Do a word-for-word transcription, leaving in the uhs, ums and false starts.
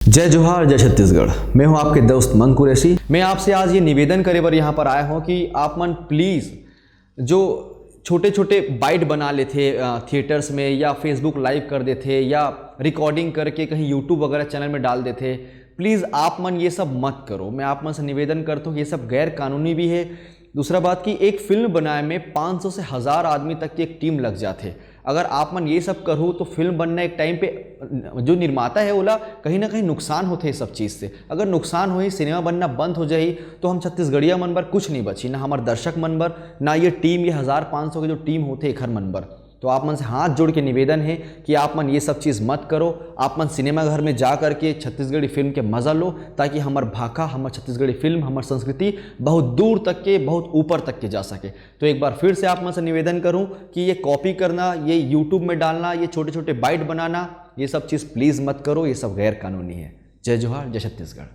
जय जोहार, जय छत्तीसगढ़। मैं हूं आपके दोस्त मंग कुरैशी। मैं आपसे आज ये निवेदन करे बर यहाँ पर आया हूँ कि आप मन प्लीज जो छोटे छोटे बाइट बना लेथे थिएटर्स में या फेसबुक लाइव कर देथे या रिकॉर्डिंग करके कहीं यूट्यूब वगैरह चैनल में डाल देथे, प्लीज आप मन ये सब मत करो। मैं आप मन से निवेदन करता हूँ, ये सब गैर कानूनी भी है। दूसरा बात कि एक फिल्म बनाए में पाँच सौ से हज़ार आदमी तक की एक टीम लग जाथे। अगर आप मन ये सब करहू तो फिल्म बनना एक टाइम पे जो निर्माता है ओला कहीं ना कहीं नुकसान होथे ये सब चीज़ से। अगर नुकसान होही, सिनेमा बनना बंद हो जाही, तो हम छत्तीसगढ़िया मन बर कुछ नहीं बची, ना हमार दर्शक मन बर, ना ये टीम, ये हज़ार पाँच सौ के जो टीम होथे एखर मन बर। तो आप मन से हाथ जोड़ के निवेदन है कि आप मन ये सब चीज़ मत करो। आप मन सिनेमा घर में जा करके छत्तीसगढ़ी फिल्म के मज़ा लो, ताकि हमर भाखा, हमर छत्तीसगढ़ी फिल्म, हमर संस्कृति बहुत दूर तक के, बहुत ऊपर तक के जा सके। तो एक बार फिर से आप मन से निवेदन करूं कि ये कॉपी करना, ये यूट्यूब में डालना, ये छोटे छोटे बाइट बनाना, ये सब चीज़ प्लीज मत करो। ये सब गैर कानूनी है। जय जोहार, जय छत्तीसगढ़।